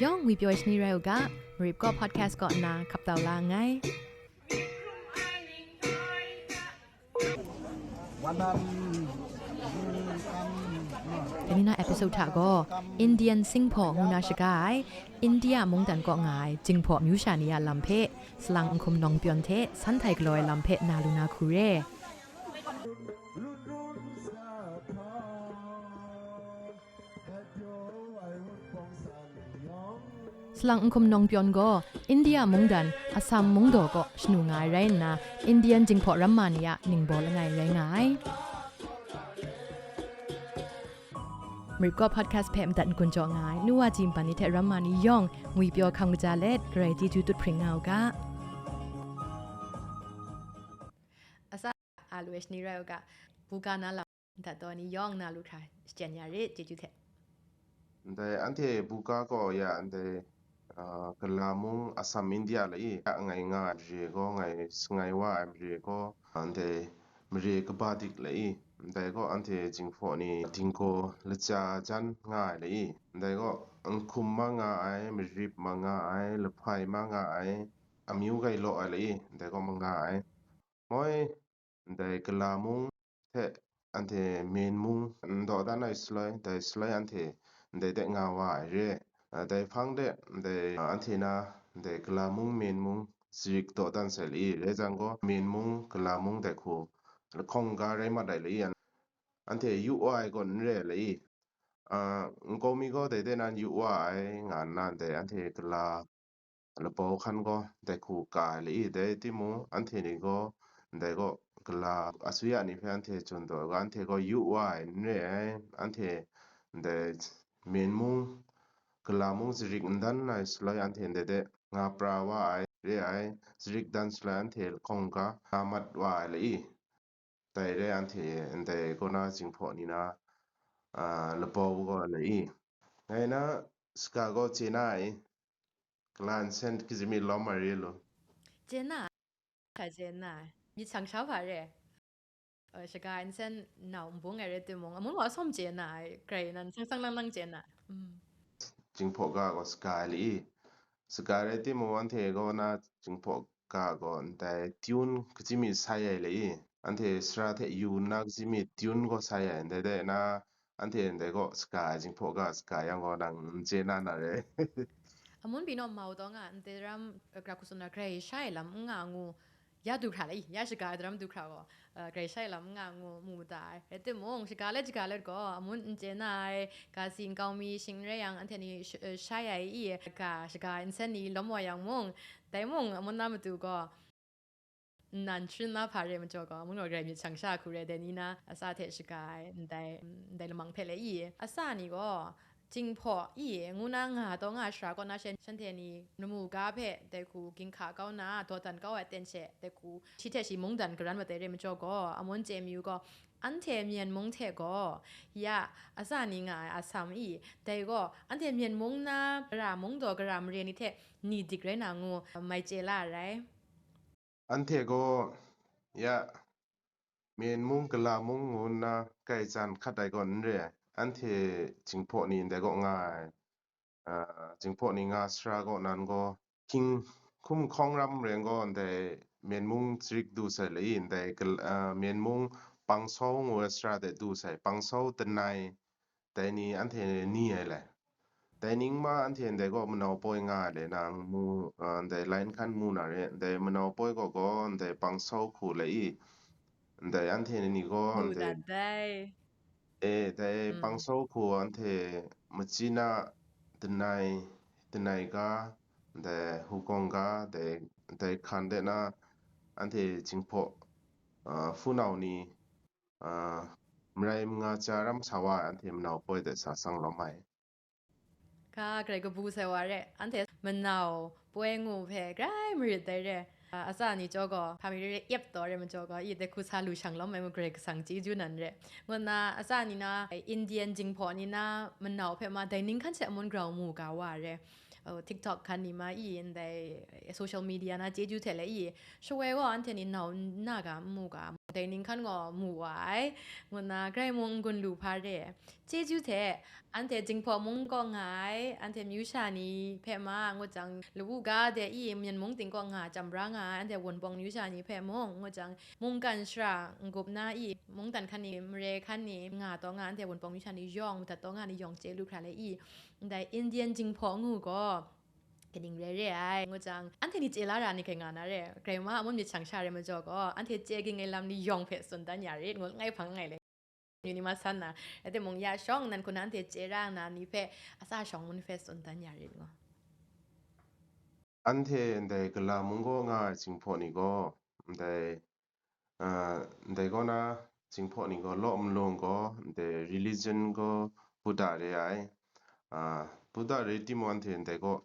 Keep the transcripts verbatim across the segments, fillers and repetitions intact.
Yawng ngwi pyaw shani rai u ga, Marip kaw podcast kaw nna hkap tau la nngai. Dai ni na episode hta gaw Indian Singphaw ngu na shaga ai, India mungdan kaw nga ai Jinghpaw amyu sha ni a lam hpe, salang nhkum nawng pyawn hte san htai galaw ai lam hpe na lu na hku re. Salang nhkum nawng pyawn gaw India mungdan Assam mungdaw kaw shanu nga ai rai nna, Indian Jinghpaw ramma ni a ningbaw langai rai nga ai. Marip kaw podcast hpe madat n-gun jaw nga ai nu wa ji npan ni hte ramma ni yawng ngwi pyaw hkam kaja let, Karai chyeju tut hpring nga u ga. Asa a lu ai shani rai u ga, buga na lam dat taw ni yawng na lu hkra shachyen ya rit, chyeju hte. Ndai anhte buga gaw ya ndai, ah, Kala mung Assam India lai i, ya ngai nga ai mare gaw, ngai sangai wa ai mare gaw, ah, ndai mare kaba dik lai i, ndai gaw anhte Jinghpaw ni dinggaw laja jan nga ai lai i, ndai gaw Nhkum ma nga ai, Marip ma nga ai, Lahpai ma nga ai, amyu gai law ai lai i, ndai gaw ma nga ai. Moi, ndai Kala mung hte anhte Myen mung n dawdan ai shaloi, dai shaloi anhte ndai de nga wa ai re. Ah, dai hpang de ndai, ah, anhte na ndai Kala mung, Myen mung zarik dawdan sai lai i, rai jang gaw, Myen mung, Kala mung dai hku lahkawng ga rai mat ai lai i, anhte yu wa ai gaw n re ai lai i, ah, nkau mi gaw dai de nan yu wa ai nga nna, ndai anhte Kala labau hkan gaw dai hku ka ai lai i, dai timung, anhte ni gaw ndai gaw Kala asuya ni hpe anhte jawn taw ai ga, anhte gaw yu wa ai n re ai, anhte ndai Myen mung, Kala mung zarik n dan ai shaloi, anhte ndai de nga pra wa ai re ai, zarik dan shaloi, anhte lahkawng ga nga mat wa ai lai i, dai re anhte ndai kaw na Jinghpaw ni na, ah, labau gaw lai i. Ngai na shaga gaw chye na ai, Kala nsen kaji mi lawm ai re lu. Chye na ai, hka chye na ai, myit shang sha hpa re. Eh, shaga nsen nau nbung ai rai timung, amun wa sawm chye na ai, grai nan sang sang lang lang chye na ai. Mm. Jinghpaw ga gaw saga ai lai i. Saga rai timung, anhte kaw na Jinghpaw ga gaw ndai tune kaji mi sai ai lai i. Anhte sara hte yu nna kaji mi tune gaw sai ai, ndai de na, anhte ndai gaw saga ai, Jinghpaw ga saga yang gaw nang n chye na na re. Amun pyi naw mau taw nga, ndai ram, eh, gra hku tsun na, grai sha ai lam n nga ngu, ya du hkra lai, ya shaga ai daram du hkra gaw, eh, grai sha ai lam n nga ngu mu mada ai. Rai timung, shaga let shaga let gaw, amun n chye na ai, ga si nkau mi shing n rai yang, anhte ni sh-, eh, shai ai i, ga shaga ai nsen ni lawm wa yang mung, dai mung, amun na matu gaw, nnan sharin na hpa re majaw gaw, amun gaw grai myit shang sha hku re, dai ni na asa hte shaga ai, ndai, ndai lamang hpe le i, asa ni gaw, Jinghpaw i, ngu na nga taw nga ai sara kaw na she, shanhte ni namu ga hpe dai hku ginhka kau na, dawdan kau ai aten she, dai hku shi hte shi mungdan garan mat ai re majaw gaw, amun chye mayu gaw, anhte Myen mung hte gaw, ya, asa ni nga ai Assam i, dai gaw, anhte Myen mung na, gara mungdaw, gara mare ni hte ni dik rai na ngu, mai chye la ai rai. Anhte gaw, ya, Myen mung, Kala mung ngu nna kai jan hkat ai gaw n re ai. Anhte Jinghpaw ni ndai kaw nga ai, ah, Jinghpaw ni nga sara kaw nan gaw, hkying hkum hkawng ram rai gaw, ndai Myen mung zarik du sai lai i, ndai Kal-, ah, Myen mung Pangsau ngu ai sara de du sai, Pangsau, Danai, dai ni anhte ni ai lai. Dai ning ma anhte ndai gaw manau poi nga ai le nang mu, ah, ndai lai nhkan mu na re, ndai manau poi gaw gaw ndai Pangsau hku lai i, ndai anhte ni gaw mu ndai dat dai. E, dai mm, Pangsau hku anhte Machina, Danai, Danai ga, ndai Hukawng ga, dai, dai hkan de na anhte Jinghpaw, ah, hpunau ni, ah, marai manga ja ram sa wa ai anhte manau poi de sa sang lawm ai. Ka grai kabu sai wa re, anhte manau poi ngu hpe grai marit dai re. Ah, atsa ni jaw gaw, hpa mi re re yep taw re majaw gaw, i dai hku sa lu shang lawm ai mu Karai Kasang chyeju nan re. Ngu nna, atsa ni na, Indian Jinghpaw ni na manau hpe ma dai ning hkan she amun grau mu ga wa re. TikTok hkan ni ma i, ndai social media na chyeju hte le i, shawoi gaw anhte ni nau n na ga, n mu ga, dai ning hkan gaw mu wa ai, ngu nna grai mung n gun lu hpa re. Chyeju hte, anhte Jinghpaw mung kaw nga ai, anhte myu sha ni hpe ma, ngut jang, lawu ga de i, Myen mung ting kaw nga, chyam bra nga ai, anhte Wunpawng myu sha ni hpe mung, ngut jang, mungkan shara n-gup na i, mungdan hkan ni, mare hkan ni, nga taw nga, anhte Wunpawng myu sha ni yawng, madat taw nga ni yawng chye lu hkra le i, ndai Indian Jinghpaw ngu gaw, kaning rai re ai, ngut jang, anhte ni chye la ra ni hkrai nga na re, grai ma, amun myit shang sha re majaw gaw, anhte chye ging ai lam ni yawng hpe tsun dan ya rit, ngu langai hpang langai le. Ni ma san na, rai timung, ya shawng nnan hku na anhte chye ra nna ni hpe, a tsa shawng mun hpe tsun dan ya rit ngu. Anhte ndai gala mung kaw nga ai Jinghpaw ni gaw, ndai, ah, ndai kaw na Jinghpaw ni gaw law malung gaw, ndai religion gaw Buddha re ai. Ah, Buddha re timung, anhte ndai kaw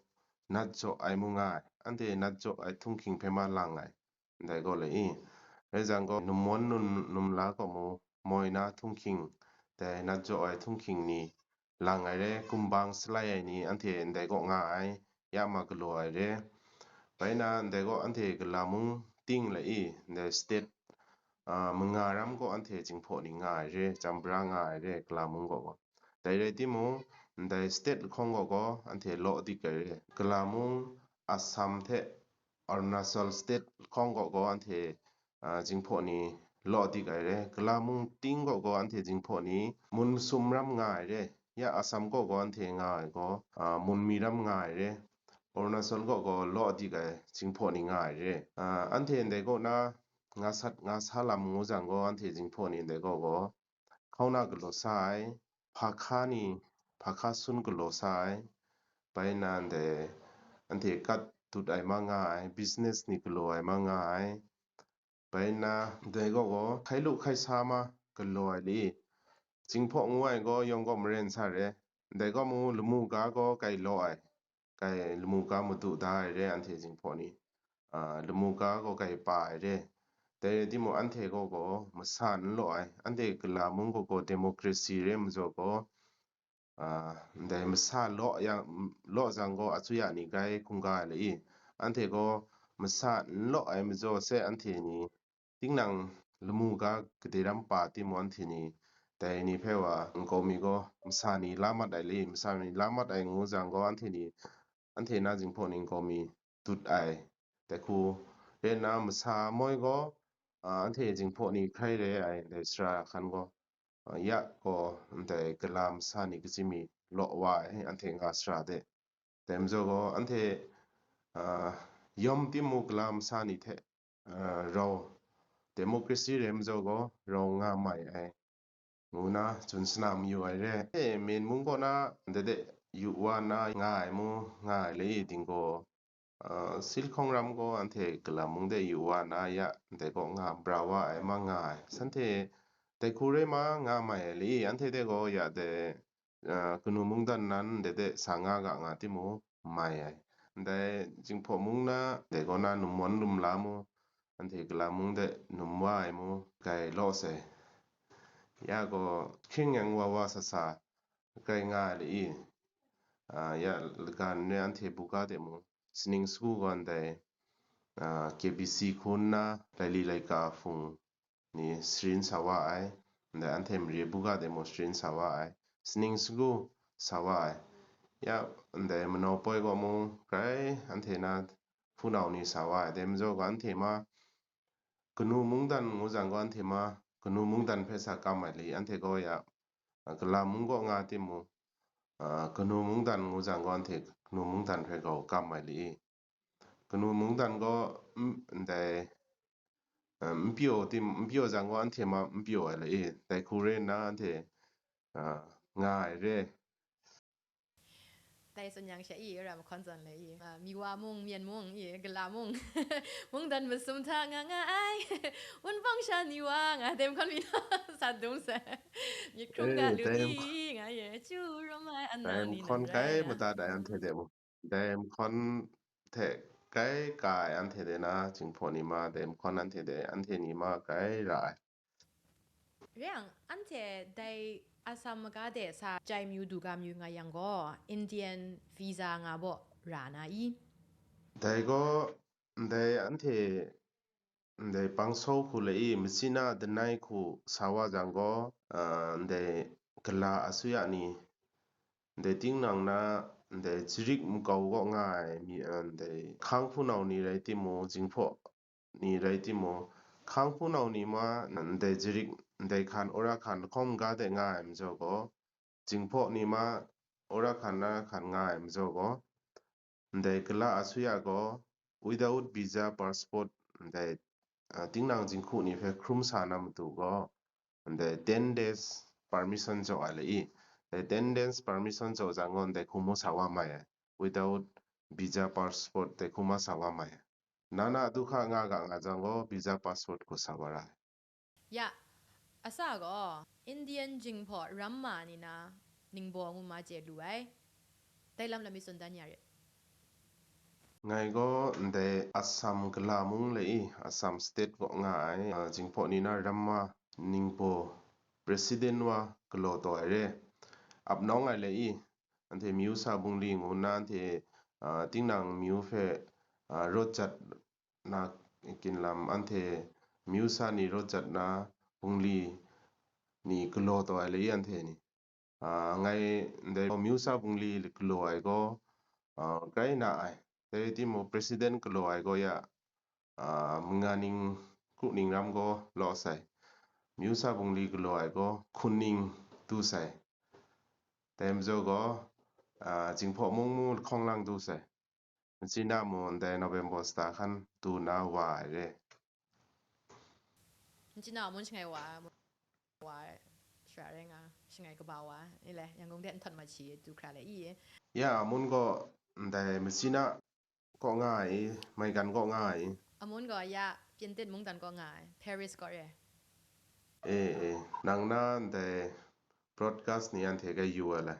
nat jaw ai mu nga ai, anhte nat jaw ai htunghking hpe ma lang ai, ndai kaw le i. Rai jang gaw, numwan num, num la kaw mu, moi na htunghking, dai nat jaw ai htunghking ni lang ai re, kumbang salai ai ni anhte ndai kaw nga ai, ya ma galaw ai re. Bai na, ndai kaw anhte gala mung ting le i, ndai state, ah, manga ram kaw anhte Jinghpaw ni nga ai re, chyam bra nga ai re, gala mung kaw gaw. Dai rai timung, ndai state lahkawng kaw gaw anhte law dik ai re. Gala mung, Assam hte Arunachal State lahkawng kaw gaw anhte, ah, Jinghpaw ni law dik ai re. Gala mung ting kaw gaw anhte Jinghpaw ni mun masum ram nga ai re. Ya Assam kaw gaw anhte nga ai gaw, ah, mun mi ram nga ai re. Arunachal kaw gaw law dik ai Jinghpaw ni nga ai re. Ah, anhte ndai kaw na nga sat nga sa lam ngu jang gaw, anhte Jinghpaw ni ndai kaw gaw, hkauna galaw sa ai, hpa hka ni, hpa hka sun galaw sa ai, bai nna ndai anhte kat dut ai ma nga ai, business ni galaw ai ma nga ai, bai nna ndai kaw gaw hkai lu hkai sa ma galaw ai le i, Jinghpaw ngu ai gaw yawng gaw maren sa re, ndai kaw mu lamu ga gaw kai law ai, kai lamu ga madu da ai re, anhte Jinghpaw ni, ah, lamu ga gaw kai pa ai re. Dai rai timung, anhte gaw gaw masa n law ai, anhte gala mung gaw gaw democracy re majaw gaw, ah, ndai masa law yang, law jang gaw, asuya ni grai hkungga ai le i, anhte gaw masa n law ai majaw se, anhte ni tinang lamu ga gade ram pa timung, anhte ni dai ni hpe wa nkau mi gaw, masa ni la mat ai le, masa ni la mat ai ngu jang gaw, anhte ni, anhte na Jinghpaw ni nkau mi dut ai. Dai hku re nna, masa moi gaw, ah, anhte Jinghpaw ni hkrai re ai, dai sara hkan gaw, ah, ya gaw ndai gala masa ni kaji mi law wa ai, anhte nga sara de. Dai majaw gaw, anhte, ah, yawm timung gala masa ni hte, ah, rau, democracy re majaw gaw, rau nga mai ai, ngu na chun shana mayu ai re. E, Myen mung kaw na, ndai de yu wa na nga ai mu, nga ai le i ting gaw, ah, Silhkawng ram gaw anhte gala mung de yu wa na ya, ndai kaw nga bra wa ai ma nga ai. Shanhte dai hku re ma nga mai ai le i, anhte de gaw ya dai, ah, kanu mungdan nan ndai de sa nga ga nga timung, mai ai. Ndai Jinghpaw mung na, dai kaw na numwan lum la mu, anhte gala mung de num wa ai mu, grai law sai. Ya gaw, hkying yang wa wa sa sa, grai nga ai le i, ah, ya lagan re anhte buga de mu, sining sagu gaw ndai, ah, K B C hku nna, laili laika hpung ni sharin sa wa ai, ndai anhte mare buga de mung sharin sa wa ai, sining sagu sa wa ai. Ya, ndai manau poi gaw mung grai anhte na hpunau ni sa wa ai, dai majaw gaw anhte ma, kanu mungdan ngu jang gaw anhte ma, kanu mungdan hpe sa kam ai le i, anhte gaw ya, ah, gala mung kaw nga timung, ah, kanu mungdan ngu jang gaw anhte kanu mungdan hpe grau kam ai le i, kanu mungdan gaw, mm, ndai, ah, n pyaw tim, n pyaw jang gaw anhte ma n pyaw ai le i, dai hku re nna anhte, ah, nga ai re. Dai tsun yang sha i, ra mahkawn zawn le i, ah, Miwa mung, Myen mung i, gala mung, mungdan masum hta nga nga ai, Wunpawng sha ni wa nga, dai mahkawn mi na sa dum sai, myit hkrung ga lu i, nga ye, chu rum ai, an dai mahkawn kai mada dai anhte de mu. Dai mahkawn hte kai ka ai anhte de na, Jinghpaw ni ma, dai mahkawn anhte de, anhte ni ma kai ra ai. Re yang, anhte dai Assam maga de sa jai mayu du ga mayu nga yang gaw, Indian visa nga baw, ra na i? Dai gaw, ndai anhte, ndai pangso hku lai i, masina danai hku sa wa jang gaw, ah, ndai gala asuya ni, ndai tingnang na, ndai jarik makau kaw nga ai mi, ah, ndai hkang hpunau ni rai timung, Jinghpaw ni rai timung, hkang hpunau ni ma, ndai jarik, ndai hkan, wora hkan, lahkawng maga de nga ai majaw gaw, Jinghpaw ni ma, wora hkan, na hkan nga ai majaw gaw, ndai gala asuya gaw, without visa passport, ndai, ah, tingnang jinghku ni hpe hkrum sa na matu gaw, ndai ten days permission jaw ai lai i, ndai ten days permission jaw jang gaw, ndai hku mu sa wa mai ai, without visa passport dai hku ma sa wa mai ai. Na na du hka nga ga nga jang gaw, visa passport hku sa wa ra ai. Ya, asa gaw, Indian Jinghpaw ramma ni na ningbaw ngu ma chye lu ai. Dai lam lam mi tsun dan ya rit. Ngai gaw ndai Assam gala mung lai i, Assam State kaw nga ai, ah, Jinghpaw ni na ramma ningbaw president wa galaw taw ai re. Ap nawng ai lai i, anhte Myu Sa Bungli ngu nna anhte, ah, tingnang myu hpe, ah, rawt jat na kin lam, anhte Myu Sa ni rawt jat na bungli ni galaw taw ai lai i anhte ni. Ah, ngai ndai Myu Sa bungli galaw ai gaw, ah, grai na ai. Dai rai timung, president galaw ai gaw ya, ah, manga ning kru ning ram gaw law sai. Myu Sa bungli galaw ai gaw hkun ning du sai. Dai majaw gaw, ah, Jinghpaw mung mu lahkawng lang du sai. Machyin a mung ndai November sata hkan du na wa ai re. Machyin a mung shangai wa, wa shara rai nga, shangai kaba wa, ile, Yangon de nhtawt ma chi du hkra le i. Ya, a mun gaw ndai Machyin a kaw nga ai, maigan kaw nga ai. A mun gaw ya, Pyintit mungdan kaw nga ai, Paris kaw re. E, e, nang na ndai broadcast ni anhte gai yu ai le.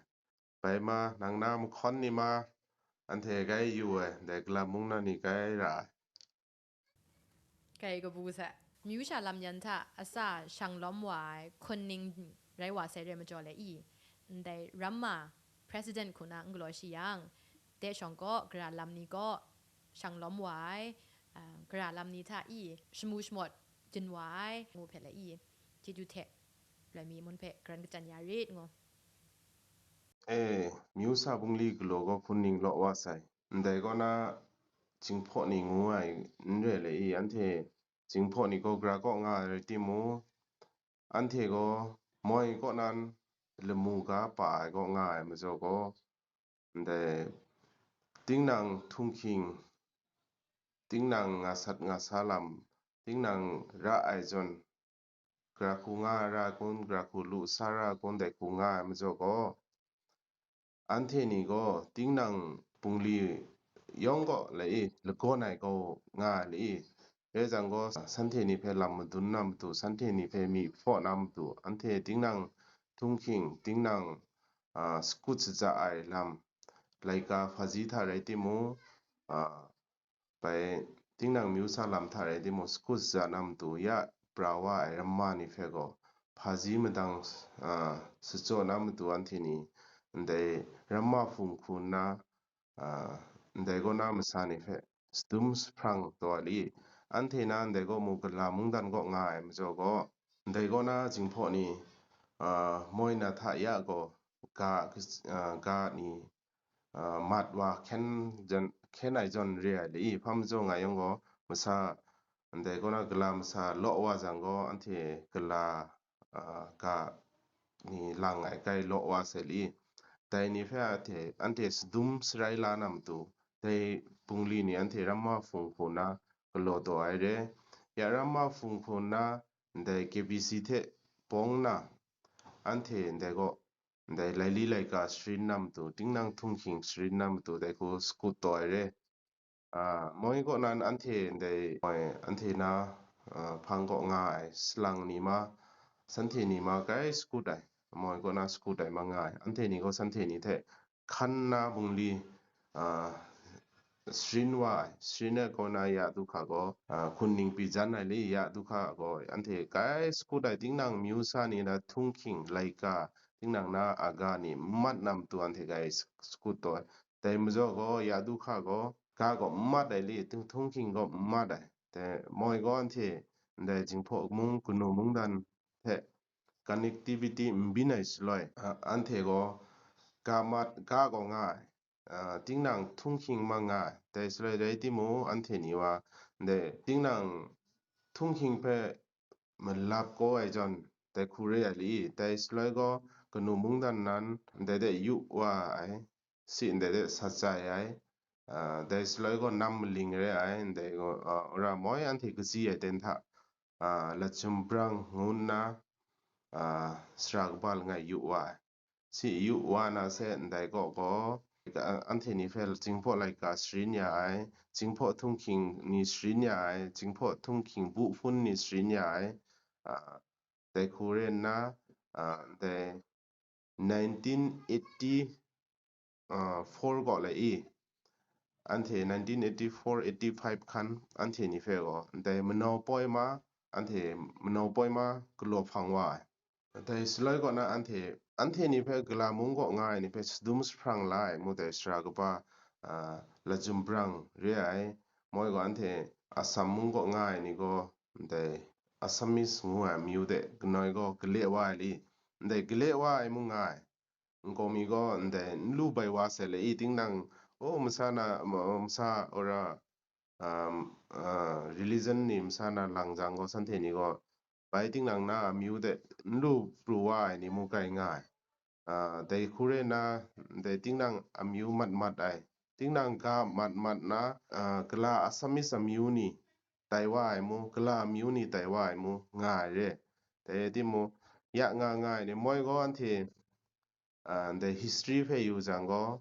Bai ma, nang na mahkawn ni ma, anhte gai yu ai, ndai gala mung na ni gai ra ai. Kai kabu sa, myu sha lam yan hta asa shang lawm wa ai hkun ning rai wa sai re majaw le i, ndai ramma president hku na n galaw shi yang, de shawng kaw, gara lam ni kaw shang lawm wa ai, ah, gara lam ni hta i shamu shamawt jen wa ai, ngu hpe le i, chyeju hte, Blai mi mun hpe karan kachyan ya rit ngu. E, Myu Sa bungli galaw gaw hkun ning law wa sai. Ndai kaw na, Jinghpaw ni ngu ai n re le i, anhte Jinghpaw ni gaw gara kaw nga ai rai timung, anhte gaw moi kaw nan lamu ga pa ai kaw nga ai majaw gaw, ndai tingnang htunghking, tingnang nga sat nga sa lam, tingnang ra ai zawn, gara hku nga ra ai kun, gara hku lu sa ra ai kun, dai hku nga ai majaw gaw, anhte ni gaw tingnang bungli yawng kaw lai i, lagawn ai gaw nga ai lai i, rai jang gaw, sanhte ni hpe lam madun na matu, sanhte ni hpe myi hpaw na matu, anhte tingnang htunghking, tingnang, a, sakut saja ai lam, laika hpaji hta rai timung, a, bai tingnang myu sa lam hta rai timung, sakut saja na matu ya pra wa ai ramma ni hpe gaw, hpaji madang, a, sajaw na matu anhte ni, ndai ramma hpung hku nna, a, ndai kaw na masa ni hpe sadum jahprang taw ai le i, anhte na ndai kaw mu gala mungdan kaw nga ai majaw gaw, ndai kaw na Jinghpaw ni, a, moi na hta ya gaw ga, a, ga ni, a, mat wa hkyen jan, hkyen ai zawn re ai le i, hpa majaw nga yawng gaw, masa, ndai kaw na gala masa law wa jang gaw, anhte gala, a, ga ni lang ai kai law wa sai le i, dai ni hpe anhte, anhte sadum sarai la na matu, dai bungli ni anhte ramma hpung hku na galaw taw ai re. Ya ramma hpung hku na ndai K B C hte bawng na, anhte ndai kaw, ndai laili laika sharin na matu, tingnang htunghking sharin na matu, dai hku sakut taw ai re. A, moi kaw nan anhte ndai, moi anhte na, a, hpang kaw nga ai salang ni ma, sanhte ni ma grai sakut ai, moi kaw na sakut ai ma nga ai, anhte ni gaw sanhte ni hte hkan na bungli, a, sharin wa ai, sharin ai kaw na ya du hka gaw, a, hkun ning pyi jan ai le ya du hka gaw, anhte grai sakut ai, tingnang myu sa ni na htunghking laika, tingnang na aga ni n mat na matu anhte grai sakut taw ai. Dai majaw gaw, ya du hka gaw, ga gaw n mat ai li, htunghking gaw n mat ai. Dai moi gaw, anhte ndai Jinghpaw mung, kanu mungdan hte connectivity n byin ai shaloi, a, anhte gaw ga mat, ga gaw nga ai. A, tinang htunghking mang nga ai. Dai shaloi rai timung, anhte ni wa, ndai tinang htunghking hpe malap kau ai zawn, dai hku re ai li, dai shaloi gaw, kanu mungdan nan, ndai de yu wa ai, si ndai de sat sai ai, a, dai shaloi gaw, nam maling re ai, ndai gaw, a, wora moi anhte kazi ai ten hta, a, Lajum Brang ngu nna, a, sara kaba langai yu wa ai. Si yu wa na se, ndai kaw gaw, a, anhte ni hpe Jinghpaw laika sharin ya ai, Jinghpaw htunghking ni sharin ya ai, Jinghpaw htunghking bu hpun ni sharin ya ai, a, dai hku re nna, a, ndai nineteen eighty, a, four kaw lai i, anhte nineteen eighty-four eighty-five hkan anhte ni hpe gaw, ndai manau poi ma, anhte manau poi ma galaw hpang wa ai. Dai shaloi kaw na anhte, anhte ni hpe gala mung kaw nga ai ni hpe sadum jahprang la ai ngu dai sara kaba, a, Lajum Brang re ai. Moi gaw anhte Assam mung kaw nga ai ni gaw, ndai Assamese ngu ai amyu de kanoi gaw gale wa ai li, ndai gale wa ai mung nga ai. Nkau mi gaw ndai n lu bai wa sai le i, tinang, o, masa na, ma-, masa ora, um, uh, religion ni masa na lang jang gaw, shanhte ni gaw bai tinang na amyu de n lu pru wa ai ni mung kai nga ai. Uh, dai hku re na, dai tinang amyu mat mat ai, tinang ga mat mat na, uh, gala Assamese amyu ni tai wa ai mu, gala amyu ni tai wa ai mu nga ai re. Dai rai timung, ya nga nga ai ni moi gaw anhte, a, ndai history hpe yu jang gaw,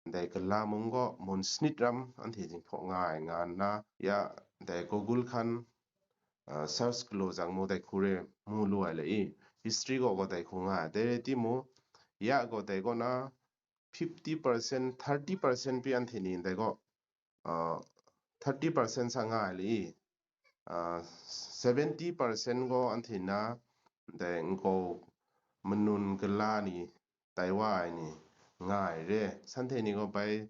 ndai gala mung gaw mun sanit ram anhte Jinghpaw nga ai nga nna, ya ndai Google hkan, a, search galaw jang mu dai hku re mu lu ai le i, history gaw gaw dai hku nga ai. Dai rai timung, ya gaw dai kaw na fifty percent, thirty percent pyi anhte ni ndai gaw, a, thirty percent sa nga ai le i, a, seventy percent gaw anhte na ndai nkau manun gala ni tai wa ai ni nga ai re. Shanhte ni gaw bai,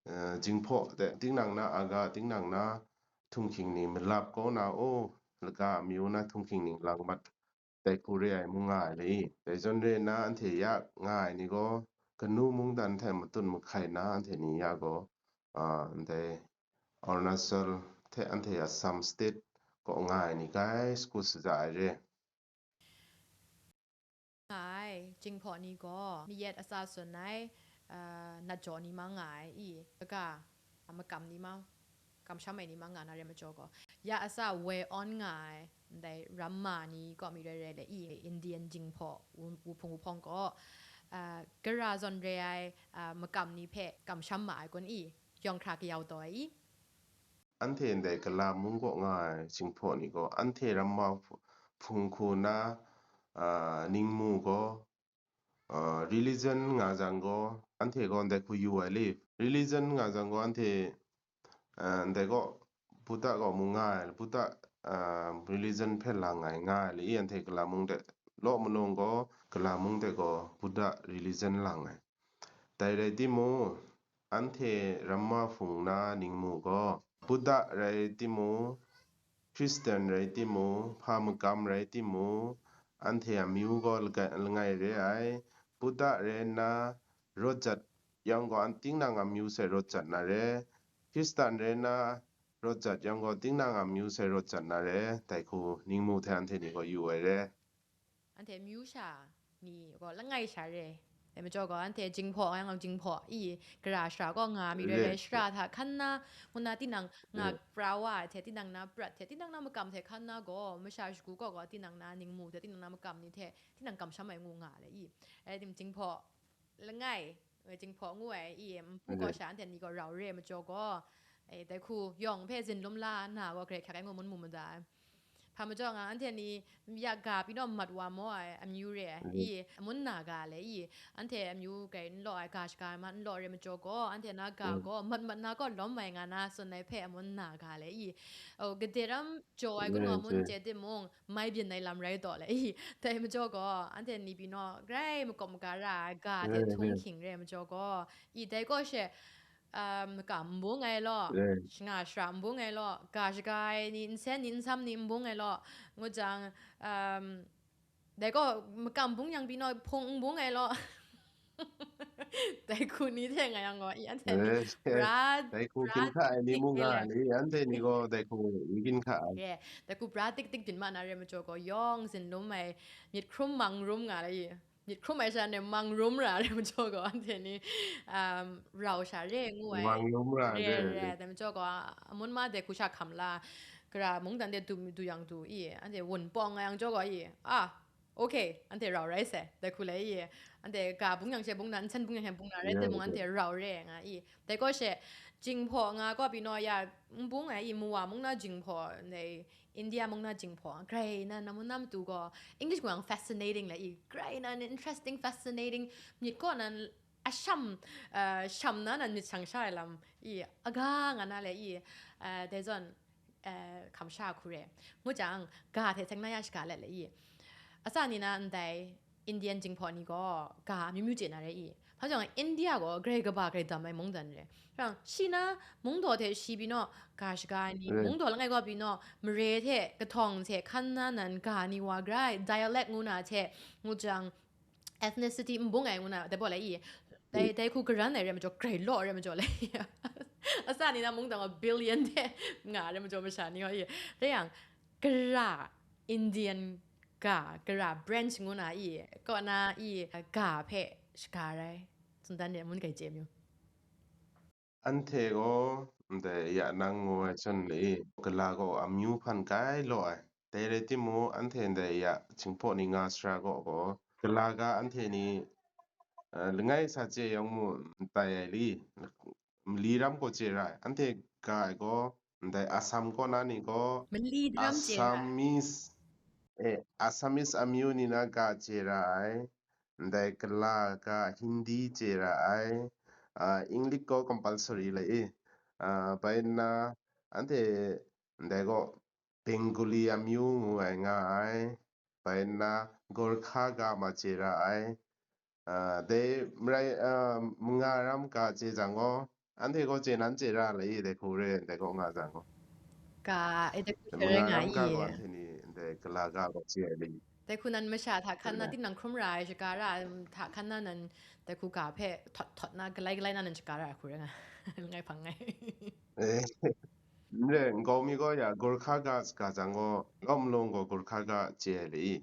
eh, Jinghpaw de tinang na aga, tinang na htunghking ni malap kau na, o, laga amyu na htunghking ni lang mat dai hku re ai mu nga ai le i. Dai zawn re nna anhte ya nga ai ni gaw, kanu mungdan hte matut mahkai na anhte ni ya gaw, a, ndai Arunachal hte anhte Assam State kaw nga ai ni kai sagu saja ai re. Nga ai, Jinghpaw ni gaw, mayat atsa tsun ai, a, nat jaw ni mang nga ai i, kaga, a, makam ni mang, kamsham ai ni mang nga na re majaw gaw, ya atsa woi awn nga ai, ndai ramma ni kaw mi rai rai le i, Indian Jinghpaw wu-, wuhpung wuhpawng gaw, a, gara zawn re ai, a, makam ni hpe kamsham ma ai kun i, yawng hkra kayau taw ai i. Anhte ndai gala mung kaw nga ai Jinghpaw ni gaw, anhte ramma hpu-, hpung hku na, a, ningmu gaw, a, religion nga jang gaw, anhte gaw ndai hku yu ai le. Religion nga jang gaw, anhte, a, ndai gaw Buddha gaw mu nga ai, Buddha, a, religion hpe lang ai nga ai le i, anhte gala mung de law malung gaw, gala mung de gaw Buddha religion lang ai. Dai rai timung, anhte ramma hpung na ningmu gaw, Buddha rai timung, Hkristan rai timung, hpa magam rai timung, anhte amyu gaw laga-, langai re ai. Buddha rai nna rawt jat yang gaw, an-, tinang amyu sai rawt jat na re. Hkristan rai nna rawt jat yang gaw, tinang amyu sai rawt jat na re. Dai hku ningmu hte anhte ni gaw yu ai re. Anhte amyu sha ni gaw langai sha re. Dai majaw gaw, anhte Jinghpaw, yang gaw Jinghpaw, i, gara shara gaw nga mi rai rai, shara hta hkan na, ngu na tinang nga pra wa ai hte, tinang na prat hte, tinang na makam hte hkan na gaw, masha shagu kaw gaw, tinang na ningmu hte, tinang na makam ni hte, tinang kamsham ai ngu nga le, i. Rai tim, Jinghpaw langai, Jinghpaw ngu ai, i, npu kaw sha anhte ni gaw rau re majaw gaw, e, dai hku yawng hpe zinlum la nna gaw, grai hkyak ai ngu mun mu mada ai. Hpa majaw nga, anhte ni ya ga pyi naw mat wa maw ai amyu re ai, i, amun na ga le, i, anhte amyu grai n law ai, ga shaga ai ma n law re majaw gaw, anhte na ga gaw mat mat na kaw lawm ai nga na tsun ai hpe amun na ga le, i, o, gade ram jaw ai kanu amun chye timung, mai byin ai lam rai taw le, i, dai majaw gaw, anhte ni pyi naw grai makawp maga ra ai, ga hte htunghking re majaw gaw, i, dai kaw she, um, makam n bung ai law, Eh. shanga shara n bung ai law, ga shaga ai ni, nsen ni, nsam ni n bung ai law, ngu jang, um, dai gaw makam bung yang pyi naw, hpung n bung ai law. Dai hku ni hte nga yang gaw, i, anhte ni Eh, bra, dai hku bra ginhka ai ni tik tik mung e nga le. ai ni, anhte ni gaw dai hku ni ginhka ai. Ye, dai hku bra tik tik byin ma na re majaw gaw, yawng zinlum ai, myit hkrum mang rum nga la i. Myit hkrum ai sha ne mang rum ra re majaw gaw, anhte ni, um, rau sha re ngu ai. Mang rum ra Re, re. re, dai majaw gaw, amun ma dai hku sha hkam la, gara mungdan de du, du yang du i, anhte wun pawng nga yang jaw gaw i, ah, okay, anhte rau rai sai, dai hku le i, anhte ga bung yang she bung na, nsen bung yang she bung na, rai Ya, timung ya. Anhte rau re nga i. Dai gaw she, Jinghpaw nga gaw pyi naw ya, n bung ai i, Mawa mung na Jinghpaw, ndai India mung na Jinghpaw, grai na, na mung na matu gaw, English gaw yang fascinating le i, grai na, interesting, fascinating, myit kaw nan, asham, uh, sham na nan myit shang sha ai lam i, aga nga na le i, uh, dai zawn, uh, hkam sha hku re. Ngu jang, ga hte seng na ya shaga let le i. Atsa ni na ndai Indian Jinghpaw ni gaw ga amyu myu chye na re i. Hpa jang India gaw grai kaba grai dam ai mungdan re. Hpa jang, shi na mungdaw hte shi pyi naw, ga shaga ai ni, Re. Mungdaw langai gaw pyi naw, mare hte, kahtawng hte, hkan na nan ga ni wa grai, dialect ngu na hte, ngu jang, ethnicity n bung ai ngu na, dai baw le i. Dai, dai hku garan ai re majaw, grai law re majaw le i. Atsa ni na mungdan gaw billion hte nga re majaw masha ni gaw i. Dai yang, gara Indian ga, gara branch ngu na i, kaw na i, ga hpe shaga rai. Tsun dan de, mun gai chye myu. Anhte gaw ndai ya nang ngu ai zawn le i, gala gaw amyu hpan gai law ai. Dai rai timung, anhte ndai ya Jinghpaw ni nga sara gaw gaw, gala ga anhte ni, uh, langai sa chye yawng mu n tai ai li, mali ram gaw chye ra ai. Anhte ga ai gaw, ndai Assam kaw na ni gaw, Mali ram chye ra ai. Assamese, eh, Assamese amyu ni na ga chye ra ai, ndai gala ga Hindi chye ra ai, ah, English gaw compulsory le i, ah, bai nna, anhte ndai gaw Bengali amyu ngu ai nga ai, bai nna Gorkha ga ma chye ra ai, ah, dai marai, ah, manga ram ga chye jang gaw, anhte gaw chye nan chye ra le i, dai hku re, ndai gaw nga jang gaw. Ga, e, dai hku Dai she rai manga nga ram ga i. gaw anhte ni ndai gala ga gaw chye ai le i. Dai hku nan masha hta hkan na, tinang hkrum ra ai, shaga ra ai, hta hkan na nan dai hku ga hpe htawt htawt na, galai galai na nan shaga ra ai hku rai nga. Ngai hpang ngai. Eh, n re, nkau mi gaw ya Gorkha ga saga jang gaw, lawm lawng gaw Gorkha ga chye ai le i.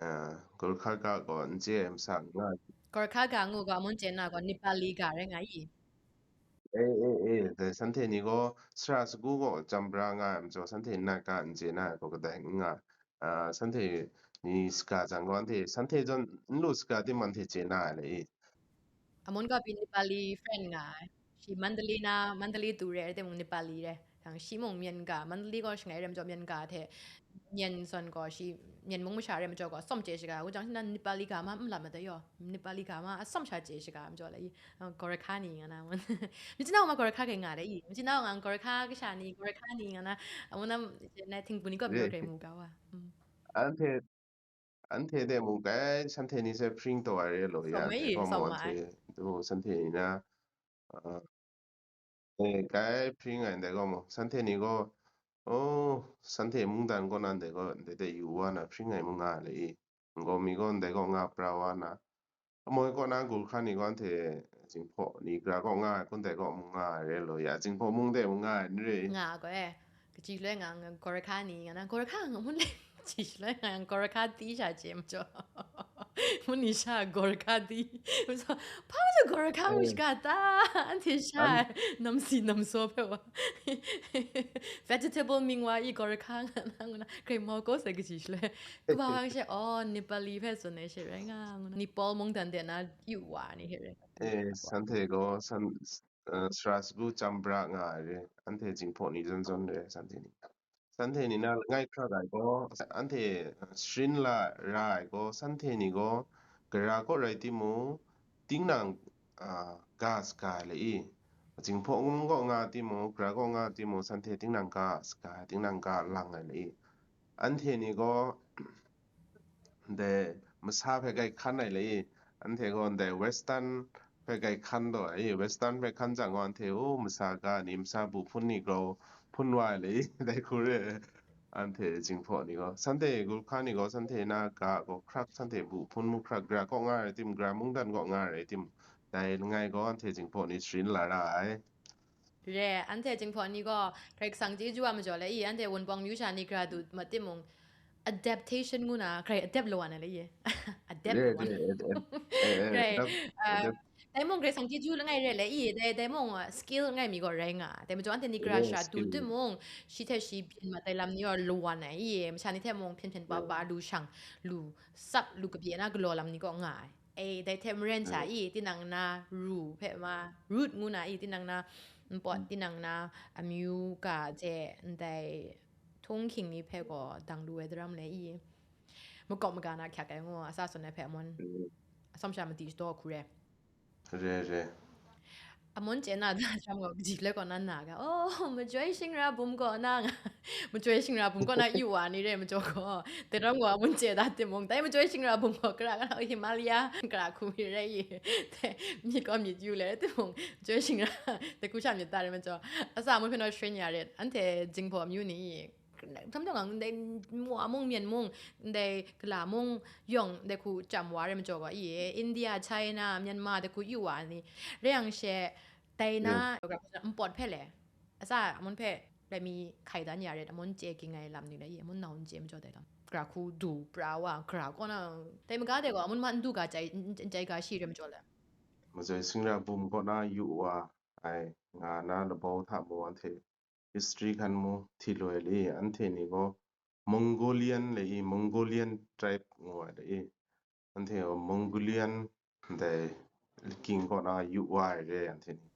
Ah, Gorkha ga gaw n chye ai masa n nga ai. Gorkha ga ngu gaw, amun chye na gaw, Nepali ga rai nga i. Eh, eh, eh, dai shanhte ni gaw sara sagu gaw jam bra nga ai majaw, shanhte nat ga n chye na ai gaw kadai n nga. Ah, shanhte ni saga jang gaw, anhte, shanhte zawn n lu saga timung anhte chye na ai le i. Amun gaw pyi Nepali friend nga ai. Shi Mandalay na, Mandalay tu re, timung Nepali re. Yang shi mung Myen ga, Mandalay gaw shangai re majaw Myen ga hte, Myen zawn gaw shi, Myen mung masha re majaw gaw, atsawm chye shaga, ngu jang shi nan Nepali ga ma n lam ai dai yaw, Nepali ga ma atsawm sha chye shaga majaw le i, uh, Gorkha ni nga na, myit jina ma Gorkha kai nga dai i, myit jina nga Gorkha kasha ni, Gorkha ni nga na, amun na, na htingbu ni gaw majaw Re. Grai mu ga wa. Mm. Anhte, anhte de mung kai, shanhte ni hpe hpring taw ai re law, Sawm ya, mai dai i, gaw sawm mu ma ai. anhte du shanhte ni na, ah, eh, kai hpring ai ndai gaw mu, shanhte ni gaw, oh, shanhte mungdan kaw na ndai gaw, ndai de yu wa na hpring ai mu nga ai le i, nkau mi gaw ndai gaw nga pra wa na, amoi kaw na Gorkha ni gaw anhte Jinghpaw ni gara kaw nga ai kun dai kaw mu nga ai re law, ya, Jinghpaw mung de mu nga ai n re i. Nga gaw e, kaji shaloi nga, nga Gorkha ni nga na, Gorkha nga mun le, kaji shaloi nga yang Gorkha di sha chye majaw. Mun ni sha Gorkha di. Majaw, hpa majaw Gorkha ngu Eh. Shaga ta, anhte sha An- ai, namsi namsaw hpe wa. Vegetable ming wa i Gorkha nga na, ngu na, Grai mau kaw sai kaji shaloi. Kaba hkang she, oh, Nepali hpe tsun ai she rai nga, ngu na. Nepal mungdan de na yu wa ni hte rai nga. Eh, shanhte gaw, shan, eh, sara sagu jam bra nga ai re, anhte Jinghpaw ni zawn zawn re, shanhte ni. Shanhte ni na langai hkra ai gaw, anhte, eh, sharin la ra ai gaw, shanhte ni gaw, gara kaw rai timung, tinang, ah, ga saga ai le i, Jinghpaw mung kaw nga timung, gara kaw nga timung, shanhte tinang ga saga ai, tinang ga lang ai le i. Anhte ni gaw, ndai masa hpe grai hkan ai le i, anhte gaw ndai Western hpe grai hkan taw ai, Western hpe hkan jang gaw, anhte, o, masa ga ni, masa bu hpun ni grau hpun wa ai le, dai hku re, anhte Jinghpaw ni gaw, shanhte Gurkha ni gaw, shanhte na ga gaw hkrak, shanhte bu hpun mu hkrak, gara kaw nga rai tim, gara mungdan kaw nga rai tim, dai langai gaw, anhte Jinghpaw ni sharin la ra ai. Re, anhte Jinghpaw ni gaw Karai Kasang chyeju a majaw le i, anhte Wunpawng amyu sha ni gara du mat timung, adaptation ngu na, grai adapt law na le i. Adapt Re, law re, na. Adapt, eh, eh, Grai, adapt, ah, adapt. Dai mung Karai Kasang chyeju langai re le i, dai, dai mung, ah, skill langai mi gaw rai nga. Dai majaw anhte ni gara Re, sha du skill. Timung, shi hte shi byin mat ai lam ni gaw law na i, masha ni hte mung hpyen hpyen pa Re. Pa lu shang, lu sap, lu kabye na galaw lam ni gaw nga ai. E, dai hte maren sha Re. I, tinang na ru hpe ma, root ngu na i, tinang na npawt, Mm. tinang na amyu ga hte ndai htung hking ni hpe gaw dang lu ai daram le i, makawp maga na hkyak ai ngu, a sa tsun ai hpe amun, Mm. atsawm sha madi shadaw hku re. Re, re. Amun chye na da, sham gaw kaji le kaw na na ga, oh, majoi shingra bum kaw na nga, majoi shingra bum kaw na yu wa ni re majaw gaw, dai ram gaw amun chye da timung, dai majoi shingra bum gaw kara kara Himalaya kara hku mi rai i, dai myit gaw myit yu le timung, majoi shingra, dai hku sha myit da re majaw, a sa amun hpe naw sharin ya ret, anhte Jinghpaw amyu ni, htam htam gang ndai Mwa mung, Myen mung, ndai Kala mung yawng, ndai hku chyam wa re majaw gaw, i, India, China, Myanmar, dai hku yu wa ni, re yang she, dai na, Yes. Npawt hpe le, a sa amun hpe, rai mi hkai dan ya ret, amun chye ging ai lam ni le, i, amun nau n chye majaw dai lam. Gara hku du pra wa, gara kaw na, dai maga dai gaw, amun ma n du ga jai, n, n jai ga shi re majaw le. Majoi shingra bum kaw na yu wa ai, nga na labau hta mung anhte history hkan mung hti lu ai le i, anhte ni gaw Mongolian le i, Mongolian tribe ngu ai le i, anhte gaw Mongolian ndai king kaw na yu wa ai re, anhte ni.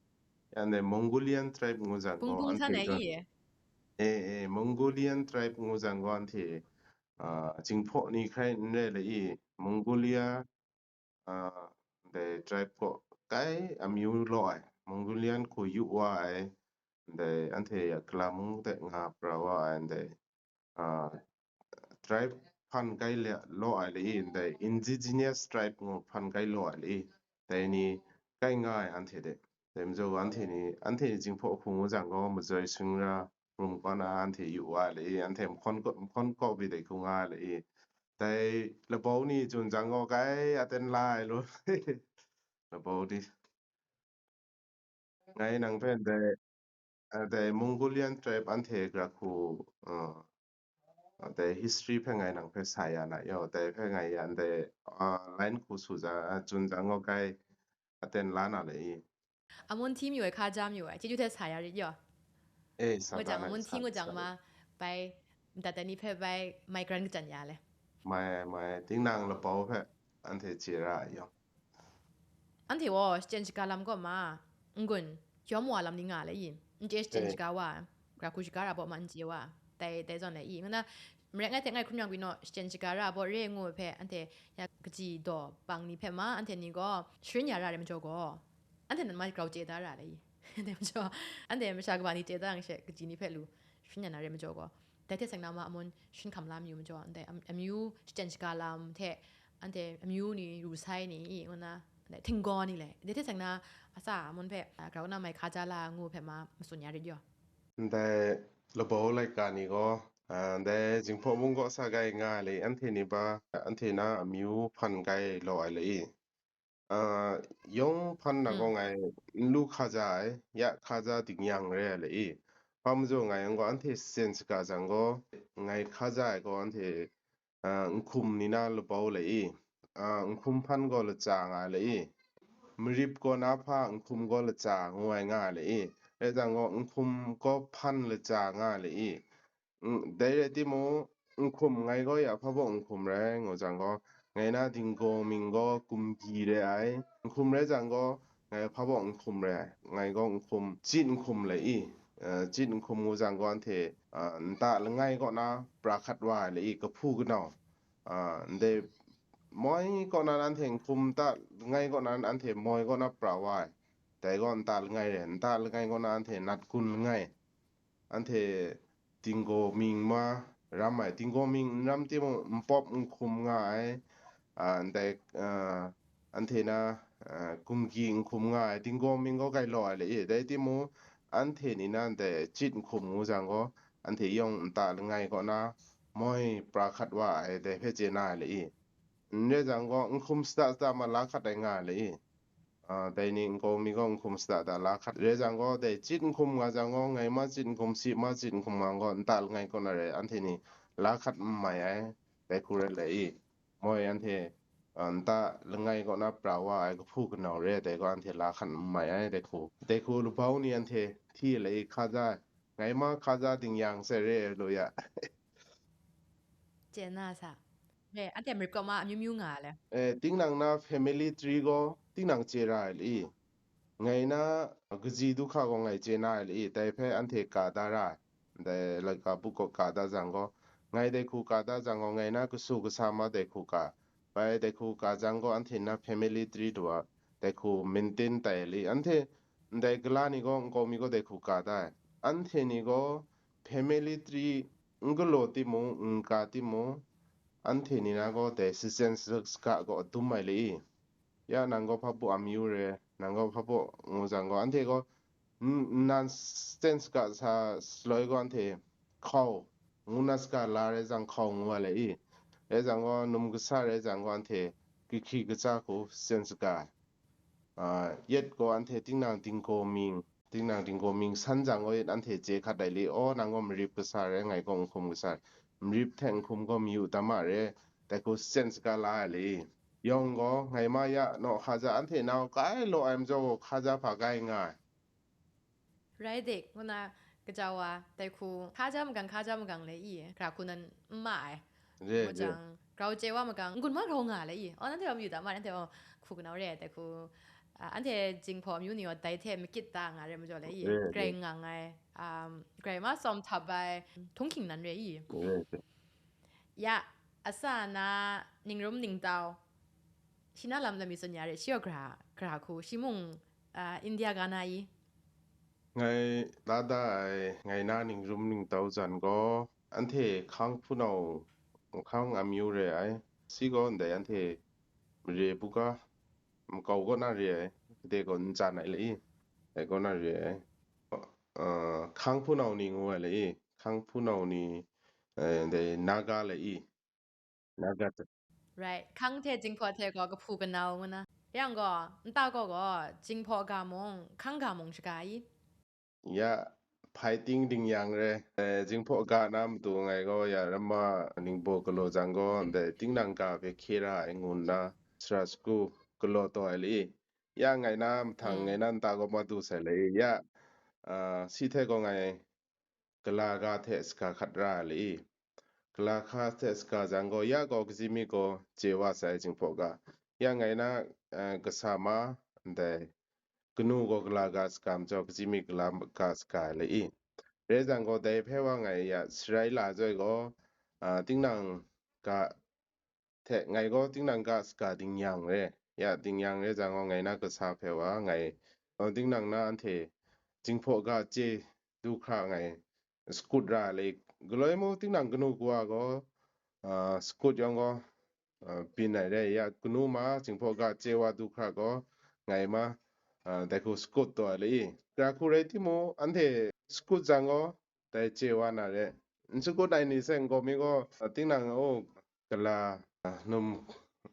Ya ndai Mongolian tribe ngu jang gaw, Bung bung anhte san ai gaw, i? E, e, Mongolian tribe ngu jang gaw, anhte, ah, Jinghpaw ni hkrai n rai le i, Mongolia, ah, ndai tribe kaw kai amyu law ai, Mongolian hku yu wa ai, ndai anhte ya Kala mung de nga pra wa ai, ndai, ah, tribe hpan kai le, law ai le i, ndai indigenous tribe ngu hpan kai law ai le i, dai ni kai nga ai anhte de. Dai majaw gaw anhte ni, anhte ni Jinghpaw hku ngu jang gaw, majoi shingra bum kaw na anhte yu wa le i, anhte mahkawn kaw, mahkawn kaw bi dai hku nga le i, dai labau ni chyen jang gaw kai aten la ai law, labau ni. Ngai nang hpe ndai, a, dai Mongolian tribe anhte gara hku, uh, dai history hpe ngai nang hpe sa ya na yaw, dai hpe ngai ya ndai, uh, line hku su ja, uh, chyen jang gaw kai aten la na le i. Amun hti mayu ai, hkaja mayu ai, chyeju hte sa ya rit yaw. Eh, sa Ngu jang, amun hti sa, ngu jang sa ma, bai, ndai ni hpe bai, mai kran kachyan ya le. Mai, mai, tinang labau hpe anhte chye ra ai yaw. Anhte gaw shachyen shaga lam kaw ma, n-gun, yawm wa lam ni nga le i, n chye shachyen Eh. shaga wa, gara hku shaga ra baw ma n chye wa, dai, dai zawn le i, ngu na, marai ngai hte ngai hkrum yang pyi naw, shachyen shaga ra baw re ngu ai hpe, anhte ya kaji daw bang ni hpe ma, anhte ni gaw sharin ya ra ai majaw gaw, anhte nan ma grau chye da ra le i, dai majaw, anhte masha kaba ni chye da yang she, kaji ni hpe lu sharin ya na re majaw gaw, dai hte seng na ma amun sharin hkam la mayu majaw, ndai am-, amyu shachyen shaga lam hte, anhte amyu ni, ru sai ni, i, ngu na, ndai htinggaw ni le, dai hte seng na, a sa amun hpe, a, grau na mai hkaja la ngu hpe ma, matsun ya rit yaw. Ndai labau laika ni gaw, a, ndai Jinghpaw mung kaw sa kai nga ai le, anhte ni ba, anhte na amyu hpan kai law ai le i, a, yawng hpan na gaw Mm. ngai n lu hkaja ai, ya hkaja dingyang re ai le i, hpa majaw ngai gaw anhte shachyen shaga jang gaw, ngai hkaja ai gaw anhte, a, nhkum ni na labau le i, a, nhkum hpan gaw latsa nga ai le i, marip gaw na hpa nhkum gaw latsa ngu ai nga ai le i, rai jang gaw nhkum gaw hpan latsa nga ai le i, N-, dai rai timung, nhkum ngai gaw ya hpa baw nhkum rai, ngu jang gaw, ngai na dinggaw ming gaw gumgyi re ai, nhkum rai jang gaw, ngai hpa baw nhkum re ai, ngai gaw nhkum, chit nhkum le i, eh, chit nhkum ngu jang gaw, anhte, ah, nta langai kaw na pra hkat wa ai le i, kahpu kanau, ah, ndai moi kaw na anhte nhkum, nta langai kaw na anhte moi kaw na pra wa ai, dai gaw nta langai re, nta langai kaw na anhte nat gun langai, anhte dinggaw ming ma ram ai, dinggaw ming n ram timung, npawp nhkum nga ai, a, ndai, a, anhte na, gumki nhkum nga ai, dinggaw ming gaw gailaw ai le i, dai timung, anhte ni na ndai chit nhkum ngu jang gaw, anhte yawng nta langai kaw na moi pra hkat wa ai, dai hpe chye na ai le i. N rai jang gaw, nhkum sata sata ma la hkat ai nga ai le i. Dai ni nkau mi gaw nhkum sata da la hkat rai jang gaw, dai chit nhkum nga jang gaw, ngai ma chit nhkum, si ma chit nhkum nga gaw, nta langai kaw na rai, anhte ni la hkat n mai ai, dai hku rai le i. Moi anhte, nta langai kaw na pra wa ai kahpu kanau re ai dai gaw, anhte la hkan n mai ai, dai hku. Dai hku labau ni anhte hti le i hka za ai, ngai ma hka za dingyang sai re ai lu ya. Chye na sa. E, anhte marip kaw ma amyu myu nga le. E, tingnang na family tree gaw tingnang chye ra ai le i. Ngai na kaji du hka gaw ngai chye na ai le i, dai hpe anhte ka da ra ai. Ndai laika buk kaw ka da jang gaw, ngai dai hku ka da jang gaw, ngai na kasu kasa ma dai hku ka, bai dai hku ka jang gaw, anhte na family tree du a, dai hku maintain tai ai le i. Anhte ndai gala ni gaw, nkau mi gaw dai hku ka da ai. Anhte ni gaw family tree n galaw timung, n ka timung, anhte ni na gaw dai sacen saga gaw a dum ai le i. Ya, nang gaw hpa baw amyu re, nang gaw hpa baw ngu jang gaw, anhte gaw n-, nnan sacen saga sa shaloi gaw, anhte hkau, ngu na saga la rai jang hkau ngu ai le i. Rai jang gaw, num kasa rai jang gaw, anhte kahki kaja hku sacen saga ai. A, yet gaw, anhte tingnang dinggaw ming, tingnang dinggaw ming san jang gaw, yet anhte chye hkat ai le, aw, nang gaw marip kasa rai, ngai gaw nhkum kasa rai, marip hte nhkum gaw mayu tam ma re, dai hku sacen saga la ai le. Yawng gaw, ngai ma ya naw hka ja, anhte nau kai law ai majaw gaw, hka ja hpa kai nga ai. Rai dik, ngu na, kaja wa, dai hku, hka ja magang, hka ja magang le i, hkra hku nan n ma ai. Re, ngu re. Jang, grau chye wa magang, n-gun ma grau nga le i. Aw, nanhte wa mayu da ma, nanhte wa hku kanau re ai, dai hku, a, anhte Jinghpaw amyu ni wa dai hte makit da nga re majaw le i. Re, re. Grai ngang ai, um, grai ma tsawm htap ai, htunghking nan re i. Re, re. Ya, a sa na ningrum ningtau, shi na lam lam mi tsun ya re, shi gaw gra, gra hku, shi mung, a, India ga na i. Ngai la da ai, ngai na ningrum ningtau jan gaw, anhte hkang hpunau, hkang amyu re ai, shi gaw ndai anhte mare buga, makau kaw na re ai, de gaw n jan ai le i, dai kaw na re ai. A, hkang hpunau ni ngu ai le i, hkang hpunau ni, e, ndai Naga le i, Naga hte. Right. Hkang hte Jinghpaw hte gaw kahpu kanau ngu na. Yang gaw, nta gaw gaw, Jinghpaw ga mung, hkang ga mung shaga i? Ya, hpai ting dingyang re. E, Jinghpaw ga na matu ngai gaw, ya, ramma ningbaw galaw jang gaw, ndai tingnang ga hpe hkye ra ai ngu nna, sara sagu galaw taw ai le i. Ya, ngai na mahtang, mm, ngai na nta gaw ma du sai le i. Ya, a, shi hte gaw ngai gala ga hte saga hkat ra ai le i. Gala ga hte saga jang gaw, ya gaw kaji mi gaw chye wa sai, Jinghpaw ga. Ya ngai na, eh, kasa ma, ndai, kanu gaw gala ga saga majaw, kaji mi gala ga saga ai le i. Rai jang gaw, dai hpe wa ngai ya sharai la ai gaw, ah, tingnang ga hte ngai gaw tingnang ga saga dingyang re, ya, dingyang re jang gaw, ngai na kasa hpe wa ngai, uh, tingnang na anhte Jinghpaw ga chye du hkra ngai sakut ra ai le, galoi mung tingnang kanu kawa gaw, uh, sakut yawng gaw, uh, byin ai re, ya, kanu ma Jinghpaw ga chye wa du hkra gaw, ngai ma, uh, dai hku sakut taw ai le i. Gara hku rai timung, anhte sakut jang gaw, dai chye wa na re. N sakut ai ni seng gaw mi gaw, tinang, o, gala, a, num,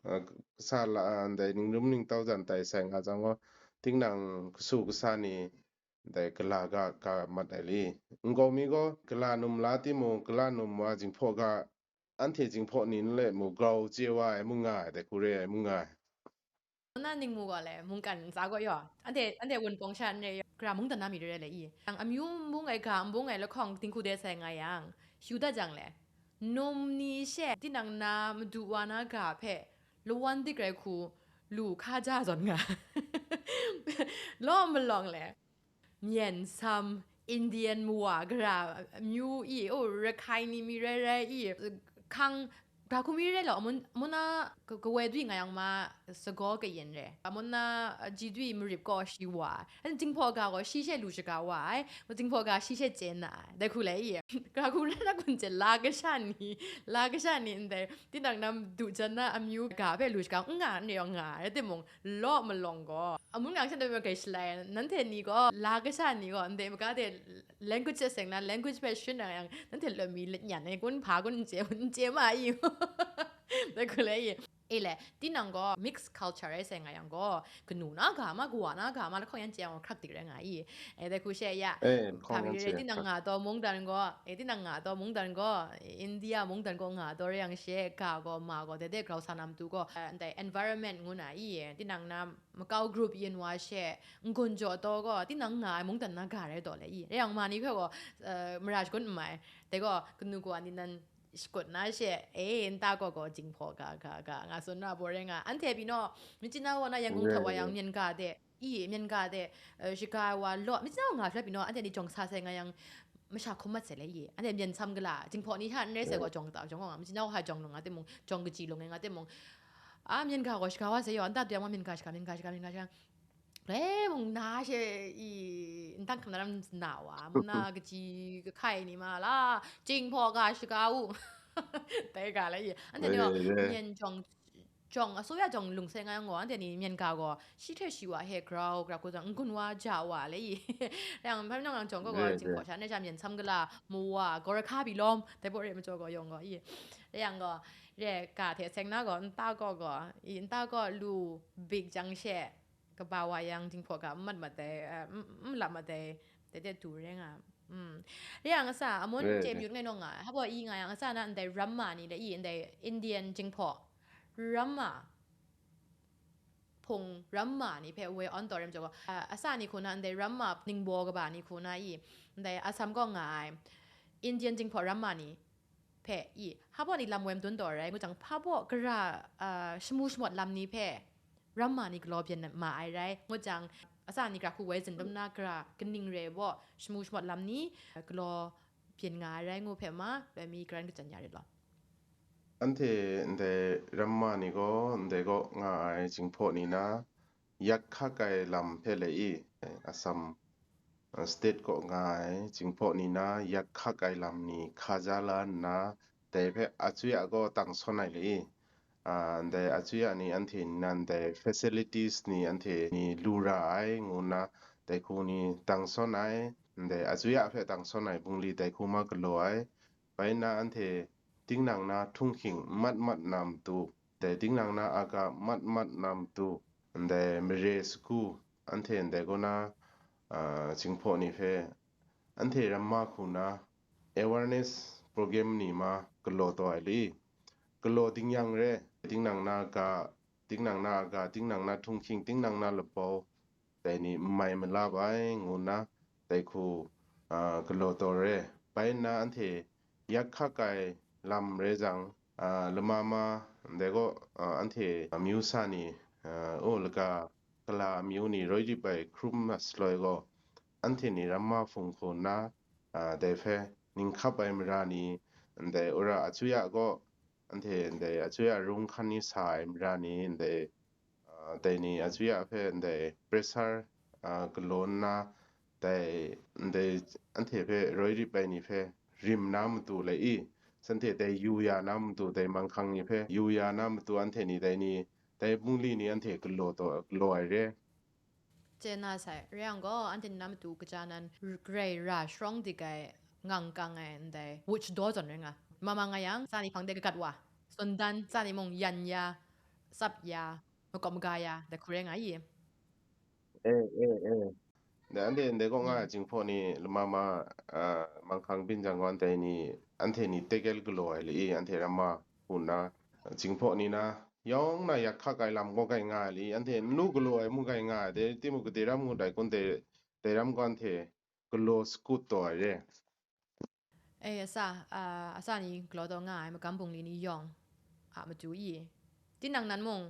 a, kasa la, a, ndai ningrum ningtau jan tai sai nga jang gaw, tinang kasu kasa ni ndai gala ga ka mat ai li. N gaw mi gaw, gala num la timung, gala num wa Jinghpaw ga, anhte Jinghpaw ni n le mu, grau chye wa ai mu nga ai, dai hku re ai mu nga ai. Na ningmu gaw le, mungkan ntsa gaw yaw, anhte, anhte wunpawng sha n re yaw, gara mungdan na mi re re le i. Yang amyu n bung ai ga, n bung ai lahkawng dinghku de sai nga yang, hyu dat jang le, num ni she tinang na madu wa na ga hpe lawan dik rai hku lu hka ja zawn nga. Law malawng le, Myen sam, Indian mawa gara amyu i, o, Rakhai ni mi rai rai i, hkang, ga hku mi rai law, amun, amun a Kawoi dwi nga yang ma, sagaw kayin re. Amun na, a, ji dwi marip gaw shi wa ai. An Jinghpaw ga gaw shi she lu shaga wa ai. Jinghpaw ga shi she chye na ai. Dai hku le i. Ga hku na na kun chye la kasha ni, la kasha ni ndai. Tinang nam du jan na amyu ga hpe lu shaga n nga, n re yawng nga ai. Rai timung, law malawng gaw. Amun nga shan dai ma kai shalai. Nanhte ni gaw, la kasha ni gaw, ndai maga de language seng na, language hpe shin na yang, nanhte lami lanyan ai kun hpa kun n chye, n chye ma i. Dai hku le i. E le, tinang gaw mixed culture ai sai nga yang gaw, kanu na ga ma, kawa na ga ma, lahkawng yan chye yang gaw hkrak dik rai nga i. E, dai hku she ya. Eh, lahkawng yan chye, tinang nga taw mungdan gaw, e, tinang nga taw mungdan gaw, India mungdan gaw nga taw rai yang she, ga gaw, ma gaw, dai de grau sa na matu gaw, eh, ndai environment ngu na i, tinang na makau group yin wa she, n gun jaw taw gaw, tinang nga ai mungdan na ga rai taw le i. Rai yang ma ni hpe gaw, eh, mara shagun n mai. Dai gaw, kanu kawa ni nan, shakut na she, e, nta gaw gaw Jinghpaw ga, ga, ga, nga tsun na baw rai nga. Anhte pyi naw, Myitkyina wa na Yangon hkra wa yang myen ga de, i, myen ga de, eh, shaga ai wa law, Myitkyina wa nga hkra pyi naw, anhte ni jawng sa sai nga yang, masha hkum mat sai le i. Anhte myen sam gala, Jinghpaw ni hta n rai sai gaw jawng ta, jawng gaw nga, Myitkyina wa hta jawng lung nga timung, jawng kaji lung nga timung, a, myen ga gaw shaga wa sai yaw, nta tu yang wa myen ga shaga, myen ga shaga, myen ga shaga. Rai mung na she i, ntang hkam na ram na wa, mung na kaji kahkai ni ma la, Jinghpaw ga shaga u. Dai ga la i. Anhte ni gaw, myen jawng, jawng, asuya jawng lung sai nga yang gaw, anhte ni myen ga gaw, shi hte shi wa he grau, grau ku jang, n-gun wa ja wa le i. Rai yang, hpa nang jawng gaw, Jinghpaw sha, nai sha myen sam gala, mu wa, gaw ra hka pyi lawm, dai baw re majaw gaw, yawng gaw i. Rai yang gaw, re ga hte seng na gaw, nta gaw gaw, i, nta gaw lu bik jang she, kaba wa yang Jinghpaw ga n mat mat ai, eh, n, n lap mat ai, dai de du rai nga. Mm. Rai yang a sa, amun chye myut ngai naw nga, hpa baw i nga yang a sa na ndai ramma ni le i, ndai Indian Jinghpaw ramma, hpung ramma ni hpe woi awn taw rai majaw gaw, a, a sa ni hku na ndai ramma ningbaw kaba ni hku na i, ndai Assam kaw nga ai Indian Jinghpaw ramma ni hpe i, hpa baw ni lam woi madun taw rai, ngu jang, hpa baw gara, a, shamu shamawt lam ni hpe ramma ni galaw byin ma ai rai, ngu jang, a sa ni gara hku woi zin dum na gara kaning re baw shamu shamawt lam ni galaw byin nga ai rai ngu hpe ma, loi mi garan kachyan ya rit law. Anhte ndai ramma ni gaw ndai kaw nga ai Jinghpaw ni na yak hkak ai lam hpe le i, Assam, uh, state kaw nga ai Jinghpaw ni na yak hkak ai lam ni hkaja la nna, dai hpe a chyu a gaw tang sawn ai le i, ah, ndai a chyu a ni anhte ni na ndai facilities ni anhte ni lu ra ai ngu nna, dai hku ni tang sawn ai, ndai a chyu a hpe tang sawn ai bungli dai hku ma galaw ai, bai nna anhte tinang na htunghking n mat mat na matu, dai tinang na aga mat mat na matu, ndai mare sagu, anhte ndai kaw na, ah, Jinghpaw ni hpe, anhte ramma hku na awareness program ni ma galaw taw ai le i, galaw ding yang re, tinang na ga, tinang na aga, tinang na htunghking, tinang na labau, dai ni n mai malap ai, ngu nna dai hku, ah, galaw taw re. Bai nna anhte yak hkak ai lam rai jang, ah, lama ma, ndai kaw, ah, anhte amyu sa ni, ah, u laga, kala amyu ni roi rip ai hkrum ma shaloi gaw, anhte ni ramma hpung hku nna, ah, dai hpe ning hkap ai mara ni, ndai wora a chyu a gaw, anhte ndai a chyu a rung hkan ni sa ai mara ni, ndai, ah, dai ni a chyu a hpe ndai pressure, ah, galaw nna, dai ndai anhte hpe roi rip ai ni hpe rim na matu le i, shanhte dai yu ya na matu, dai manghkang ni hpe yu ya na matu, anhte ni dai ni, dai bungli ni anhte galaw taw, galaw ai re. Chye na sai, rai yang gaw, anhte ni na matu kaja nan r-, grai ra sharawng dik ai, ngang kang ai ndai, wuch daw zawn rai nga. Mama nga yang, tsa ni hpang de kagat wa, sundan, tsa ni mung yan ya, tsap ya, makawp maga ya, dai hku rai nga i. Eh, eh, eh. Dai anhte ndai kaw nga ai Jinghpaw ni lama ma, ah, manghkang byin jang gaw, anhte ni, anhte ni tekel galaw ai le i, anhte ramma hku nna, Jinghpaw ni na, yawng na yak hkak ai lam gaw gai nga ai le i, anhte n lu galaw ai mung gai nga ai, dai timung gade ram ngut ai kun dai, dai ram gaw anhte galaw sakut taw ai re. E, a sa, a, a sa ni galaw taw nga ai magam bungli ni yawng a matu i, tinang nan mung,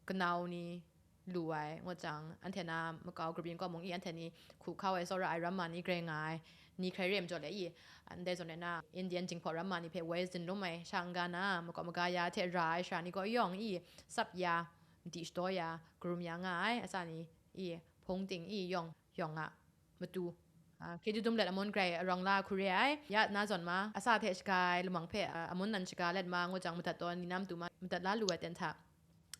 kanau ni, lu ai, ngut jang, anhte na makau grup yin kaw mung i, anhte ni hku hkau ai, tsawra ai ramma ni grai nga ai, ni hkrai re ai majaw le i, ndai zawn e na, Indian Jinghpaw ramma ni hpe woi zin lum ai, sha n-ga na, makau maga ya hte ra ai sara ni gaw yawng i, tsap ya, madi shadaw ya, karum ya nga ai, atsat ni i, hpung ting i, yawng, yawng a matu, a, K G Dumlet amun grai arawng la hku re ai, ya na zawn ma, atsat hte shaga ai lamang hpe, a, amun nan shaga let ma, ngut jang madat taw ni na matu ma, madat la lu ai ten hta,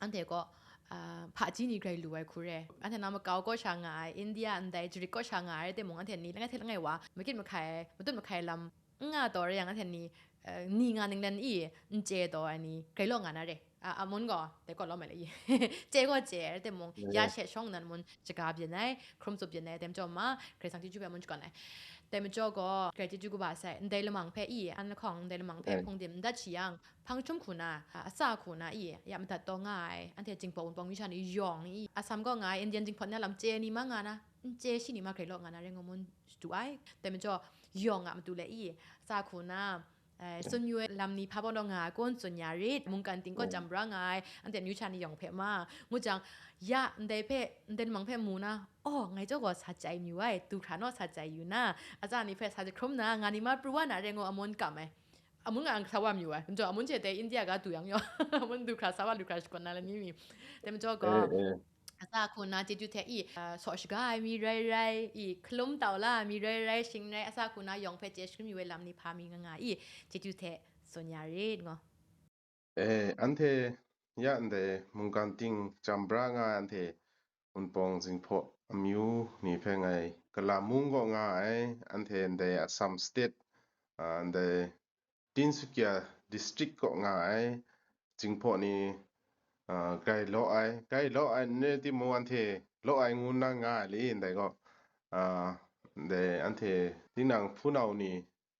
anhte gaw, a, hpaji ni grai lu ai hku re. Anhte na makau kaw sha nga ai, India ndai jarit kaw sha nga ai rai timung, anhte ni langai hte langai wa, makit mahkai, matut mahkai lam n nga taw rai yang, anhte ni, a, ni nga ninglen i, n chye taw ai ni grai law nga na re. A, amun gaw, dai kaw lawm ai le i. Chye gaw chye ai rai timung, ya she shawng nnan mun shaga byin ai, hkrum tsup byin ai, dai majaw ma, Karai Kasang chyeju hpe amun shakawn ai. Dai majaw gaw, grai chyeju kaba sai, ndai lamang hpe i, an lahkawng ndai lamang hpe hpung dim n dat shi yang, hpang jahtum hku na, a, atsa hku na i, ya madat taw nga ai, anhte Jinghpaw Wunpawng myu sha ni yawng i, Assam kaw nga ai, Indian Jinghpaw ni a lam chye ni ma nga na, n chye shi ni ma grai law nga na rai ngu mun shadu ai. Dai majaw, yawng a matu le i, atsa hku na, eh, tsun mayu ai lam ni hpa baw naw nga ai kun tsun ya rit, mungkan ting kaw jam bra nga ai, anhte myu sha ni yawng hpe ma, ngu jang, ya, ndai hpe, ndai lamang hpe mu na, oh, ngai jaw gaw sa chyai mayu ai, du hkra naw sa chyai yu na, atsa ni hpe sa jahkrum na, nga ni ma pru wa na rai ngu amun kam ai. Amun nga sa wa mayu ai. Majaw amun hte dai India ga du yang yaw, amun du hkra sa wa, du hkra shakawn na lani mi. Dai majaw gaw, eh, eh. Atsa hku na chyeju hte i, a, saw shaga ai mi rai rai, i, hkalum tau la ai mi rai rai, shing rai, atsa hku na yawng hpe chye sharin yu ai lam ni hpa mi nga nga i, chyeju hte tsun ya rit, ngo. Eh, anhte ya ndai mungkan ting jam bra nga ai anhte Wunpawng Jinghpaw amyu ni hpe ngai Kala mung kaw nga ai, anhte ndai Assam State, a, ndai Tinsukia District kaw nga ai Jinghpaw ni, a, grai law ai, grai law ai n rai timung, anhte law ai ngu nna nga ai le, ndai gaw, a, ndai anhte tinang hpunau ni,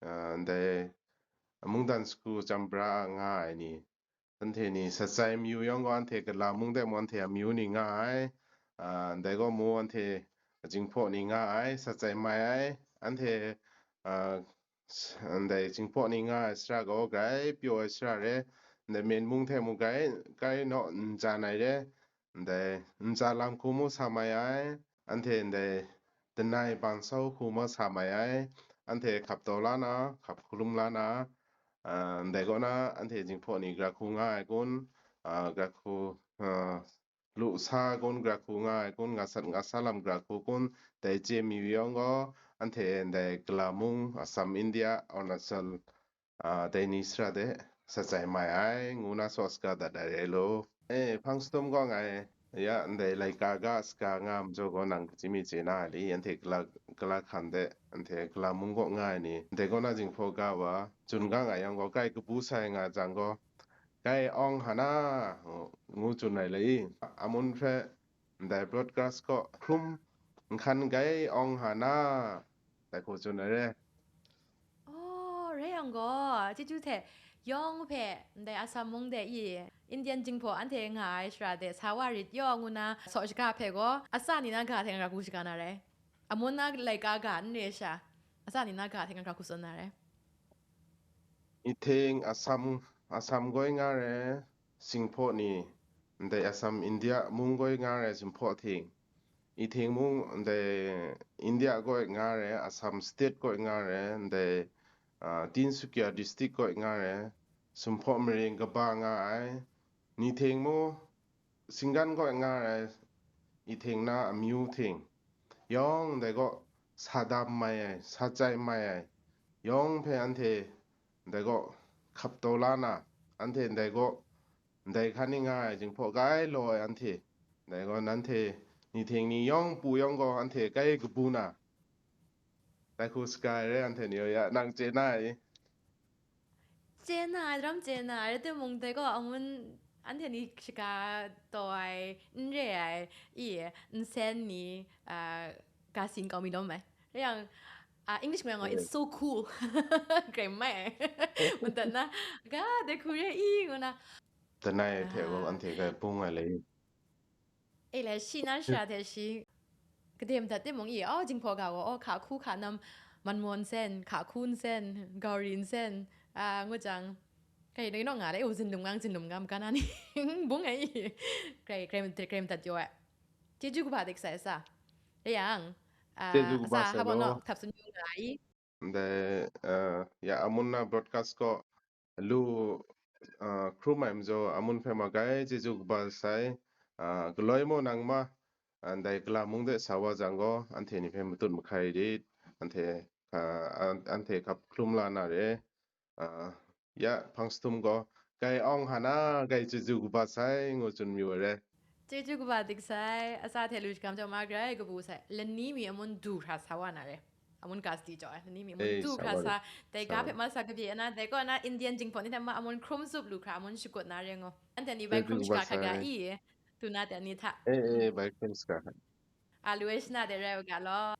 a, ndai mungdan sagu jam bra nga ai ni, anhte ni satsai mayu yawng gaw, anhte Kala mung de mung anhte amyu ni nga ai, a, ndai gaw mu anhte Jinghpaw ni nga ai, satsai mai ai, anhte, a, s-, ndai Jinghpaw ni nga ai sara gaw grai pyaw ai sara re, ndai Myen mung hte mu grai, grai naw n jan ai re, ndai ntsa lam hku mu sa mai ai, anhte ndai danai ban sau hku mu sa mai ai, anhte hkap taw la na, hkap hkalum la na, a, ndai kaw na, anhte Jinghpaw ni gara hku nga ai kun, a, gara hku, a, lu sa kun, gara hku nga ai kun, nga sat nga sa lam gara hku kun, dai chye mi yawng gaw, anhte ndai Kala mung, Assam, India, Arunachal, a, dai ni sara de satsai mai ai, ngu na saw saga dat ai rai law. E, hpang sadum gaw ngai, ya, ndai laika ga saga nga majaw gaw nang kaji mi chye na ai li, anhte Kala, Kala hkan de, anhte Kala mung kaw nga ai ni, ndai kaw na Jinghpaw ga wa, chun ga nga yang gaw, kai kabu sai nga jang gaw, Gai Awng Hana, ngu, ngu tsun ai le i, amun hpe ndai broadcast kaw hkrum nhkan Gai Awng Hana, dai hku tsun ai re. Oh, rai yang gaw, chyeju hte yawng hpe ndai Assam mung de i, Indian Jinghpaw anhte nga ai shara de sa wa rit yaw ngu na saw shaga hpe gaw, atsa ni na ga hte nga hku shaga na rai. Amun na laika ga n re sha, atsa ni na ga hte nga hku tsun na rai. Ihting Assam, Assam gaw nga re, Jinghpaw ni, ndai Assam India mung gaw nga re, Jinghpaw hting. Ihting mung ndai India kaw nga re, Assam State kaw nga re, ndai, ah, Tinsukia District kaw nga re, Jinghpaw maring kaba nga ai. Ni hting mung, Singgan kaw nga ai, ihting na amyu hting, yawng ndai kaw sa dam mai ai, sa chyai mai ai, yawng hpe anhte ndai kaw hkap taw la na, anhte ndai kaw ndai hkan ni nga ai Jinghpaw kai law ai anhte, dai gaw nanhte ni hting ni yawng pu yawng gaw anhte kai kabu na, dai hku saga ai re, anhte ni ya nang chye na ai. Chye na ai, daram chye na ai, rai timung dai gaw angun anhte ni shaga taw ai, n re ai, i, nsen ni, a, ga sin kau mi lawm ai. Rai yang, a, English ngu yang gaw, "It's so cool." Grai mai ai. Madat na, ga, dai hku re i, ngu na. Danai hte gaw, a, anhte grai bung ai le. E le, shi na sha hte shi, kadem dat timung i, aw, Jinghpaw ga gaw, aw, hka hku hka nam, manmaw nsen, hka hku nsen, gauri nsen, a, ngu jang, kai, ngai naw nga le, u, zinlum ngang, zinlum nga, maga na ni, bung ai i, grai, grai, grai madat jaw ai. Chyeju kaba dik sai sa. Rai yang, ah, Chyeju kaba asa sai habo lo. No htap sun yu nga ai. Ndai, uh, ya amun na broadcast ko lu uh, hkrum ai majaw amun hpe magai chyeju kaba sai, uh, galoi mo nang ma, uh, ndai gala mung de sa wa jang gaw anhte ni hpe matut mahkai rit, anhte, uh, an- anhte hkap hkrum la na re. Uh, ya hpang stum gaw gai awng hana gai chyeju kaba sai ngu tsun mayu ai re. Chyeju kaba dik sai, asa hte lu shagam chyawm a grai kabu sai, lani mi amun du hkra sa wa na re. Amun ka sadi jaw ai, lani mi amun Ei, du sa hkra wa re. sa, dai Sa ga wa hpe re. ma sa kabye na, dai kaw na Indian jinghpaw ni hte ma amun hkrum zup lu hkra, amun shakut na re ngo. Anhte ni bai Chyeju hkrum kaba shakra hkra ga sai. i, tuna de ni hta. Eh, eh, bai hkrum shakra hkra. A lu ai shana de rai u ga law.